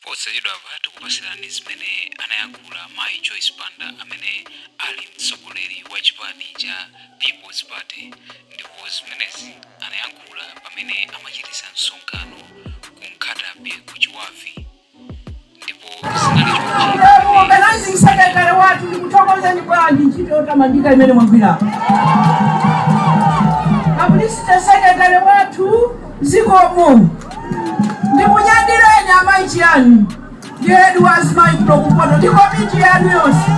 Posachedwapa tikupasirani zimene anayankhula mayi Joyce Banda amene ali mtsogoleri wa chipani cha People's Party, ndipo zimenezi anayankhula pamene amachititsa msonkhano ku Nkhata Bay ku Chibavi, ndipo zinali chonchi Ulemu pamene organizing secretary wathu, ndikuthokozeni bwanji ntchito yotamandika imene mwagwira. Publicity secretary wathu, zikomo. Ndikunyadireni amayi chiyani ndi head wa azimayi kuno kumpoto ndi komiti yanu yonse.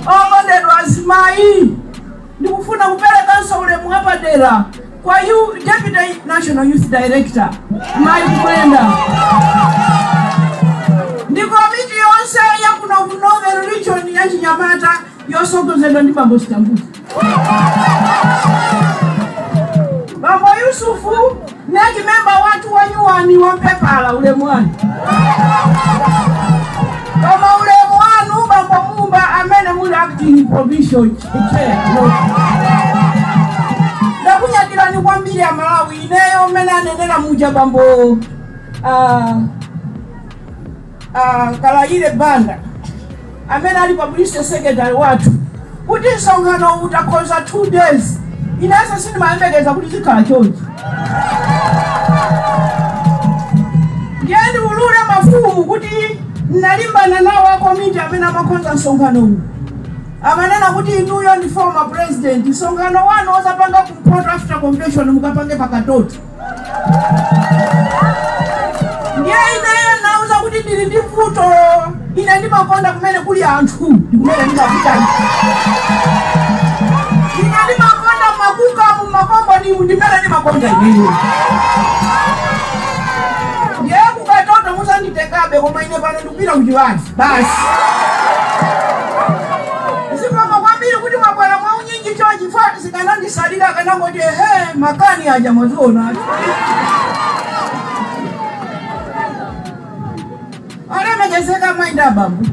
Okondedwa azimayi, ndikufuna kuperekanso ulemu wapadera kwa Deputy National Youth Director Mayi Kumwenda ndi komiti yonse ya kuno ku Northern Region ya Chinyamata yosogozedwa ndi Bambo Sitambuzi, Bambo Yusufu, NEC member wathu wa nyuwani wa mpepala, ulemu wanu. Koma ulemu wanu Bambo Mumba amene muli acting provincial chair. Ndakunyadirani kwambiri Amalawi. Ineyo mmene anenera muja bambo Kalayire Banda amene ali publicity secretary wathu kuti msonkhano utakhoza 2 days, inenso sindimayembekeza kuti zikhala chonchi. Ndiye ndiulule mafumu kuti ndinalimbana nawo akomiti amene amakonza msonkhanowu. Amanena kuti inuyo ndi former president, msonkhano wanu osapanga kumpoto after convention, mukapange pakatoti. Ndiye ineyo nauza kuti ndili ndi vuto, ine ndimakonda kumene kuli anthu, ndikumene ndimapita. Ine ndimakonda makuka mumakombonimu, ndimene ndimakonda ineyo. Ndiye kukatoto musanditengabe, koma ine pano ndikupita kuchiwazi basi. Zikomo kwambiri kuti mwabwera mwaunyinji chonchi. Fati zikanandisalira akanangoti ehe, makani aja mwaziona. Olemekezeka mayi ndi abambo,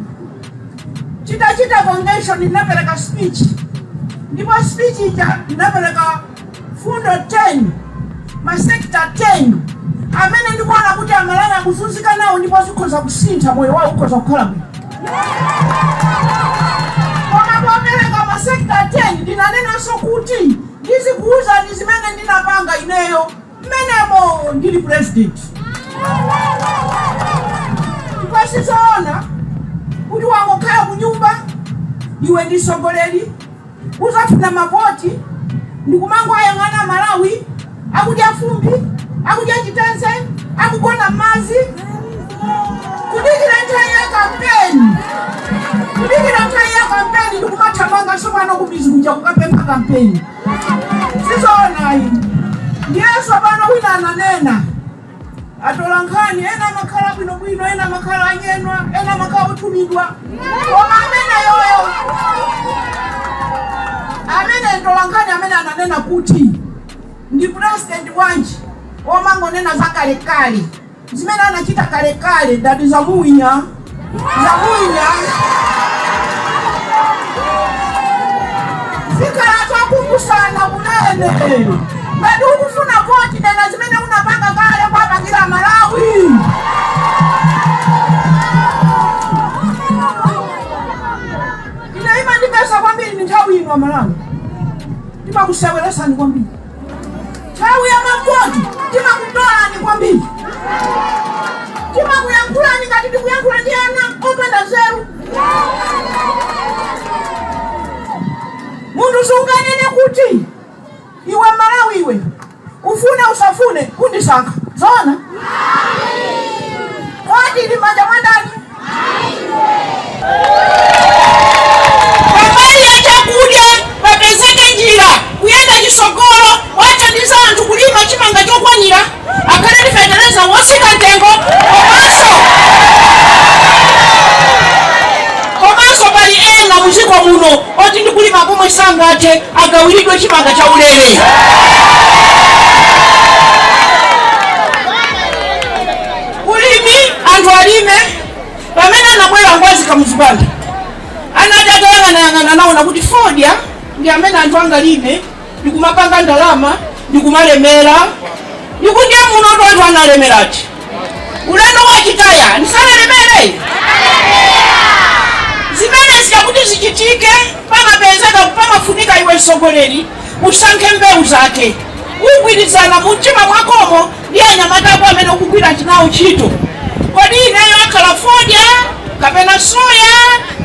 titachita convention ndinapereka speech, ndipo speech ija ndinapereka fundo 10, ma sector 10 amene ndikuona kuti Amalawi akuzunzika nawo ndipo zikhoza kusintha, moyo wawo ukhoza kukhala bwino. Koma popereka ma sector 10 ndinanenanso kuti ndizikuwuzani zimene ndinapanga ineyo mmenemo ndili president. Ndipo sizoona kuti wangokhala ku nyumba, iwe ndi mtsogoleri, uzafuna mavoti ndikumangoyang'ana Malawi akudya fumbi, akudya chitense, akugona m'madzi, kudikira nthawi ya kampeni, kudikira nthawi ya kampeni ndikumathamanga sopano kumizi kuja kukapempha kampeni. Sizoona. Ndiyenso pano wina ananena, atola nkhani ena amakhala bwinobwino, ena amakhala anyenwa, ena amakhala otumidwa, koma amene yoyo amene ntola nkhani amene ananena kuti ndi president wanji omangonena za kalekale, zimene anachita kalekale, ndati zamuwinya, zamuwinya. Zikhala zokumbusana kunene. Ngati ukufuna voti, nena zimene unapanga kale kwapangira Malawi. Ine imandipesa kwambiri ndi nthawi ino. Amalawi timakuseweresani kwambiri nthawi ya mavoti, timakutolani kwambiri, timakuyankhulani ngati tikuyankhula ndi ana opanda nzeru. Munthu sunganene kuti iwe Malawi, iwe ufune usafune kundisankha. Zoona? Kodi ili manja mwa ndani? Pambali ya chakudya papezeke njira kuyenda chisogolo wathandiza anthu kulima chimanga chokwanira, akhale ndi fetereza wotsika mtengo, komanso pali ena muziko muno oti ndikulima komwe sangathe, agawiridwe chimanga cha ulere. Ulimi, anthu alime. Pamene anabwera Ngwazi Kamuzu Banda, anati atayang'anayang'ana anaona kuti fodya ndi amene anthu angalime ndikumapanga ndalama ndikumalemera, ndikundiye muno anthu analemerati. Ulendo wachitaya ndisalelemere zimene zikakuti zichitike, pamapezeka pamafunika iwe mtsogoleri usankhe mbewu zake, ugwirizana mumtima mwakomo ndi anyamata ako amene ukugwira nawo ntchito. Kodi ineyo akhala fodya kapena soya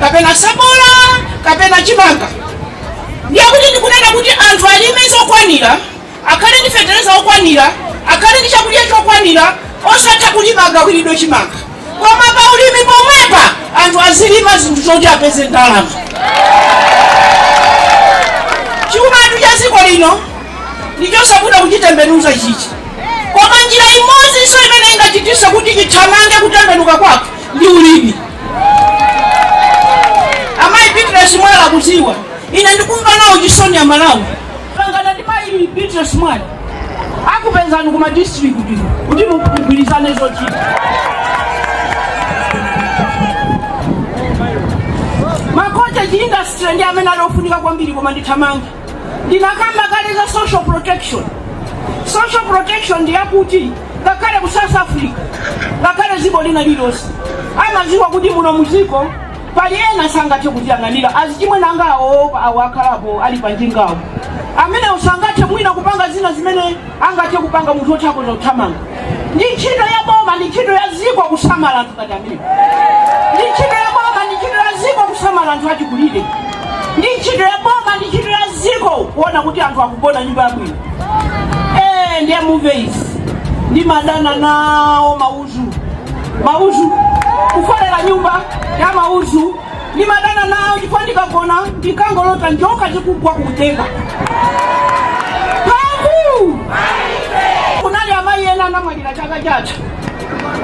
kapena sabola kapena chimanga? Ndiye kuti ndikunena kuti anthu alime zokwanira, akhale ndi fetereza okwanira, akhale ndi chakudya chokwanira, osatha kulima agawiridwe chimanga, koma pa ulimi pomwepa anthu azilima zinthu zoti apeze ndalama. Chumatu cha dziko lino ndichosavuta kuchitembenuza chichi, koma njira imodzinso imene ingachitise kuti chithamange kutembenuka kwake ndi ulimi. Amayi Beatrice Mwala kuziwa ine ndikumva nawo chisoni ya Malawi. Pangana ndi mayi Beatrice Mwala, akupezani kuma district kuti mugwirizane zochita. Ma cottage industry ndi amene ali ofunika kwambiri, koma ndithamange. Ndinakamba kale za social protection. Social protection ndi yakuti ngakhale ku South Africa, ngakhale dziko lina lililonse, amadziwa kuti muno muziko pali ena sangathe kuziyang'anira, azichimwene angawo awo akhalapo ali panjingawo, amene sangathe mwina kupanga zina zimene angathe kupanga munthu oti akhoza kuthamanga. Ndi ntchito ya boma, ndi ntchito ya dziko kusamala anthu ngati amene. Ndi ntchito ya boma, ndi ntchito ya dziko kusamala anthu achikulire. Ndi ntchito ya boma, ndi ntchito ya dziko kuona kuti anthu akugona nyumba yabwino. Ndiye mumve izi, ndimadana nawo mauzu, mauzu kufolera nyumba ya mauzu. Ndimadana nawo chifukwa ndikagona ndikangolota njoka zikugwa kutenga mphamvu. Kunali amayi ena anamwalira chaka chatha,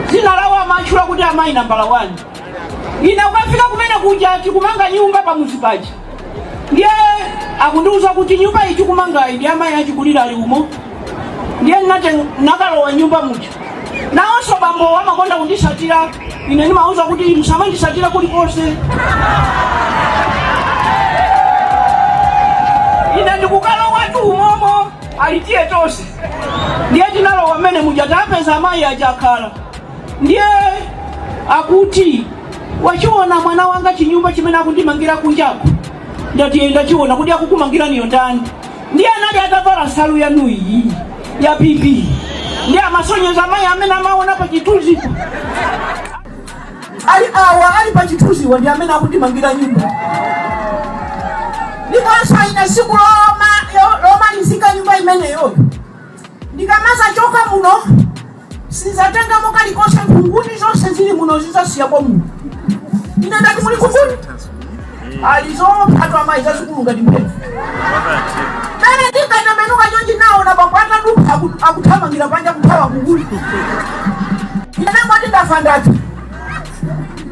dzina lawo amatchula kuti amayi nambala 1. Ine ukafika kumene kuja tikumanga nyumba pamuzi paja, ndiye akundiuza kuti nyumba iyi tikumangayi ndi amayi achikulire ali umo. Ndiye nate nakalowa nyumba muja, nawonso bambo amakonda kundisatira. Ine ndimauza kuti musamandisatira kulikonse, ine ndikukalowa tu umomo, alitiye tonse. Ndiye tinalowa mmene muja, tapeza amayi aja akhala. Ndiye akuti, "Wachiona mwana wanga chinyumba chimene akundimangira kunjako?" Ndati, "Ndachiona." "Kuti akukumangiraniyo ndani?" Ndiye anali atavala nsalu yanu iyi ya PP, ndiye amasonyeza amayi amene amaona pa chithunzipo ali awa ali pa chithunziwa ndi amene akundimangira nyumba. Ndiponso ine siku lomalizika nyumba imeneyoyo ndikamazachoka muno, sizatengamo kalikonse. Nkhunguni zonse zili muno zizasiyako muno. Ine ndati, "Muli nkhunguni?" Alizophatwa amayi zazikulu ngati mbewu. Mene ndinkatembenuka chonchi, naona bambo ataduka akuthamangira panja kuthawa nkhunguni. Ine nangoti, "Ndafa ndati."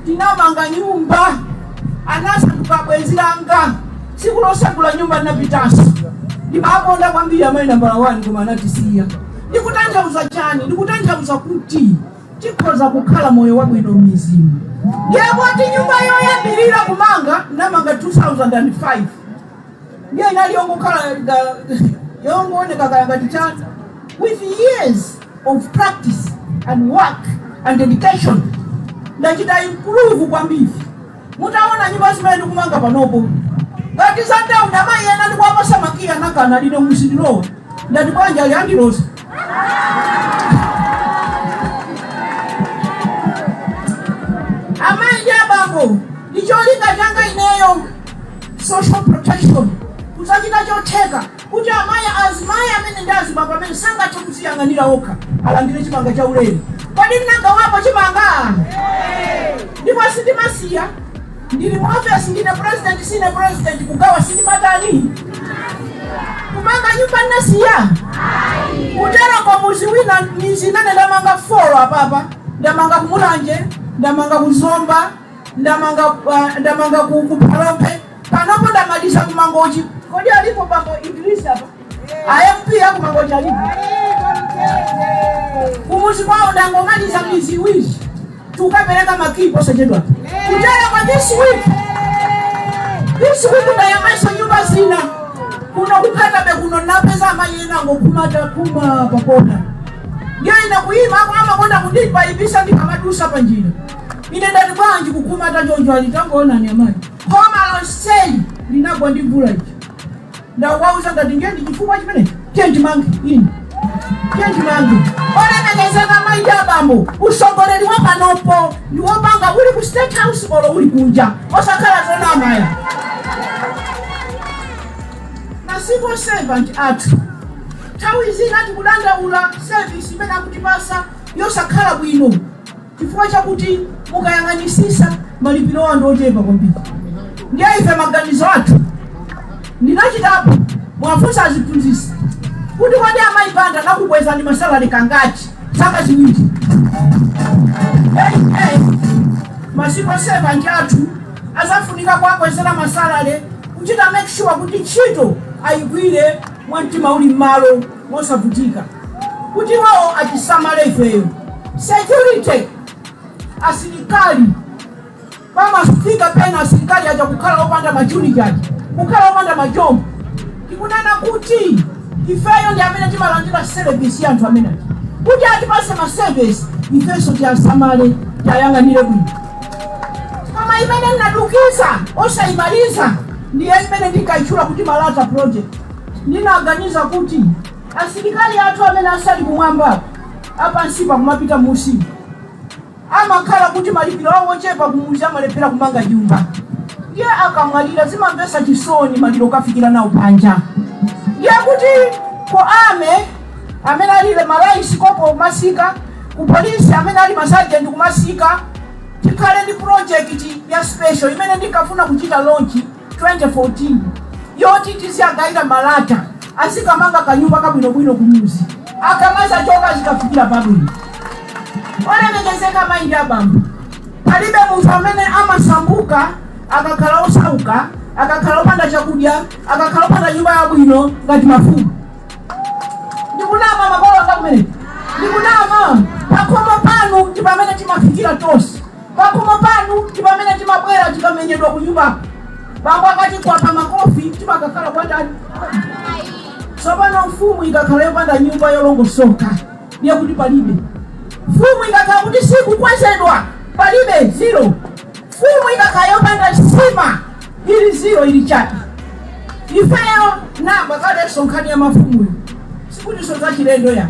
Tinamanga nyumba, anasanduka bwenzi langa. Tsiku losegula nyumba ndinapitanso. Ndimakonda kwambiri amayi nambala 1, koma anatisiya. Ndikutanthauza chani? Ndikutanthauza kuti tikhoza kukhala moyo wabwino m'mizimu. Ndiye kuti nyumba yoyambirira kumanga namanga 2005, ndiye inali yongokhala yongooneka kaya ngati chani. With years of practice and work and dedication, ndachita improve kwambiri. Mutaona nyumba zimene ndikumanga panopo ngati za town, amayi ena ndikuwapasa makiyi anakana, "Lino musindilowa." Ndati, "Bwanji?" Ali andiloza. Amayi ndi abambo, ndi cholinga changa ineyo social protection, kuzachita chotheka kuti amayi, azimayi amene ndi azibambo amene sangathe kuziyang'anira okha alandire chimanga cha ulere. Kodi ndinagawapo chimanga? Ndipo sindimasiya. Ndili mu office, ndine president, sine president, kugawa sindimatani. Kumanga nyumba ndinasiya kutero kwa muzi wina, mizi imene ndamanga four apapa. Ndamanga kumulanje, ndamanga kuzomba, ndamanga ku Phalombe, panopo ndamaliza kumangochi. Kodi alipo bambo Idris apa? A MP akumangochi alipo? Kumuzi kwawo ndangomaliza mizi iwiri, tukapereka makiyi posachedwa. Kutera kwa this week ndayambaso nyumba zina kuno kukhatabe kuno. Napeza amayi ena angokhuma takhuma pakona. Ndiye ine kuyima ako amakonda kundipayipisa ndikamadusa panjira. Ine ndati, "Bwanji kukhumata choncho?" Ali, "Tangoonani amayi, khoma lonseli linagwa ndi mvula iji." Ndawauza, ndati, "Ndiye ndi chifukwa chimenechi, tiye timange ine, tiye timange." Olemekezeka mayi ndi abambo, usogoleri wa panopo ndi wopanga uli ku State House olo uli kunja, osakhala zonamaya. Ma civil servant athu, nthawi zina tikudandaula service imene akutipasa yosakhala bwino, chifukwa chakuti mukayang'anisisa malipiro anu ochepa kwambiri. Ndiye ife maganizo athu ndinachitapo, mwafunsa aziphunzitsi kuti, "Kodi amayi Banda nakukwezani ma salary kangati zaka 2?" Hey, hey. Ma civil servant athu azafunika kuwakwezera ma salary, kuchita make sure kuti ntchito ayigwire mwamtima uli m'malo mosavutika, kuti iwowo achisamale ifeyo. Security, asilikali pamafika pena asilikali aja kukhala opanda machuni chaja, kukhala opanda majombo. Tikunena kuti ifeyo ndi amene timalandira service ya anthu amene aja, kuti atipase ma service, ifenso tiyasamale, tiyayang'anire bwino. Koma imene ndinadukiza osayimaliza ndiye imene ndikayitchula kuti Malata Project. Ndinaganiza kuti asilikali athu amene asali kumwamba apansipa kumapita musi amakhala kuti malipiro awo ochepa, kumuzi amalephera kumanga nyumba. Ndiye akamwalira zimamvesa chisoni, maliro kafikira nawo panja. Ndiye kuti ku army amene ali ma lance corporal kumasika, ku polisi amene ali ma sergeant kumasika, tikhale ndi project ya special imene ndikafuna kuchita launch 2014, yoti tiziyagayira malata azikamanga kanyumba kabwinobwino kumuzi, akamaza choka zikafikira pabwino. Olemekezeka mayi ndi abambo, palibe munthu amene amasambuka akakhala osauka, akakhala opanda chakudya, akakhala opanda nyumba yabwino ngati mafumu. Ndikunama, makolo anga kumene? Ndikunama? Pakhomo panu ndi pamene timafikira tonse, pakhomo panu ndi pamene timabwera tikamenyedwa ku nyumbako. Bambo akati kwapa makofi, timakakhala kwandani? Tsopano mfumu ikakhala yopanda nyumba yolongosoka, ndiye kuti palibe mfumu. Ikakhala kuti sikukwezedwa, palibe, zero. Mfumu ikakhala yopanda nsima, ili zero, ili chabe. Ifeyo namba kalenso nkhani ya mafumuyo sikutiso za chilendo ya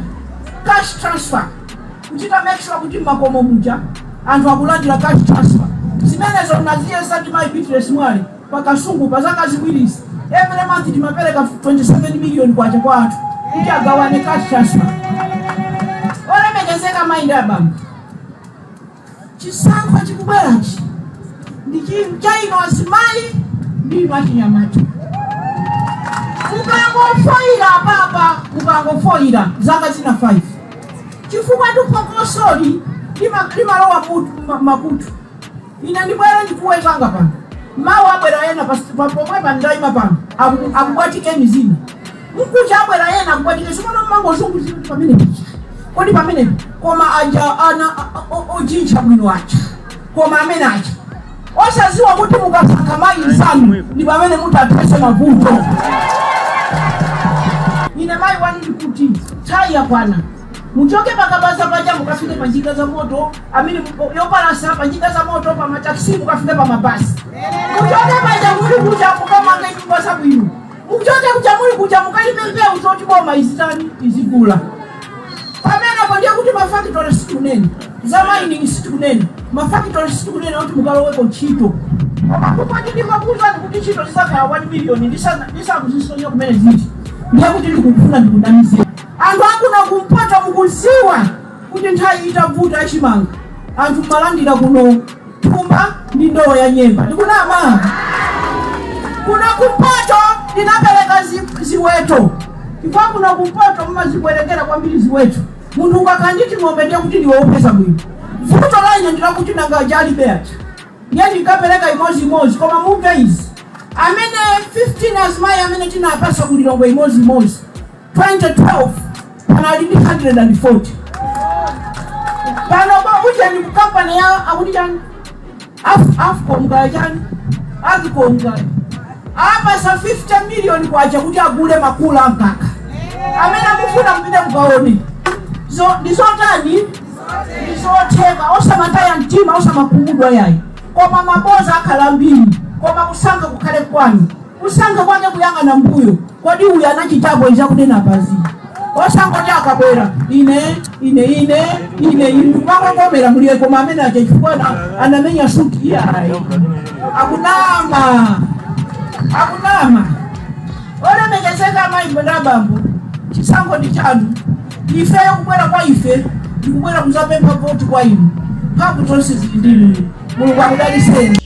cash transfer, kuchita make sure kuti mmakomo muja anthu akulandira cash transfer. Zimenezo naziyesa ndi mayi Beatrice Mwale pakasungu pa zaka 2. Every month timapereka 27 million kwacha kwa anthu kuti agawane cash transfer. Olemekezeka mayi ndi abambo, chisankho chikubwerachi ndi cha ino azimayi ndi ino achinyamata. Mukangofoyira apapa, mukangofoyira zaka zina 5, chifukwa tuphokosoli limalowa makutu. Ine ndibwere ndikuwezanga pano, mawu abwera ena pomwe pandayima pano, akubwatikeni zina, mkucha abwera ena akubwatike. Simono mmangozunguzira kuti pamene picha, kodi pamene koma aja ana ojintcha bwino aja, koma amene aja osaziwa kuti mukasankha mayi nzanu ndi pamene mutathese mavuto. Ine mayi wanu ndikuti nthawi yakwana, muchoke pakabaza paja mukafike pa njinga za moto amene yopalasa, pa njinga za moto, pa mataxi, mukafike pa mabasi. Muchoke paja muli kuja mukamange nyumba zabwino. Muchoke kuja muli kuja mukalime mbewu zoti boma izitani, izigula. Pamenepo ndiye kuti ma factory sitikunena, za mining sitikunena, ma factory sitikunena kuti mukaloweko ntchito. Koma kupati ndikakuwuzani kuti ntchito zizakhala 1 million, ndisakuzisonya kumene ziti, ndiye kuti ndikufuna ndikunamizeni. Anthu akuno kumpoto mukuziwa kuti nthawi itavuta achimanga, anthu mmalandira kuno thumba ndi ndowo ya nyemba. Ndikunama? Kuno kumpoto ndinapereka ziweto, chifukwa kuno kumpoto mmazibwerekera kwambiri ziweto. Munthu ukakhala ndi ching'ombe ndiye kuti ndiwe wopeza bwino. Vuto la ine ndilakuti nanga jalibe aja, ndiye ndinkapereka imodzi. Koma mumve izi, amene 15 azimayi amene tinapasa kulilongwe imodzi, 2012 panali ndi 140. Pano pa ujeni ku kampani ya akuti chani, Afcom kaya chani, Agcom kaya, apasa 50 million kwacha kuti agule makula amkaka. Amene akufuna mpite mukaone. Ndizotani? Ndizotheka. Osamataya mtima, osamakhumudwa yayi. Koma maboza akhala ambiri, koma kusankha kukhale kwanu. Kusankha kwake kuyang'ana mbuyo, kodi uyu anachitapo izakunena pazi? Osangoti akabwera, "Ine, ine, ine, ine, ine," kumakongomera muliye. Koma amene aja chifukwa anamenya suti, iyayi, akunama, akunama. Olemekezeka amayi ndi abambo, chisankho ndi chanu. Ifeyo kubwera kwa ife ndikubwera kuzapempha voti kwa inu. Mphamvu zonse zili ndinu. Mulungu akudaliseni.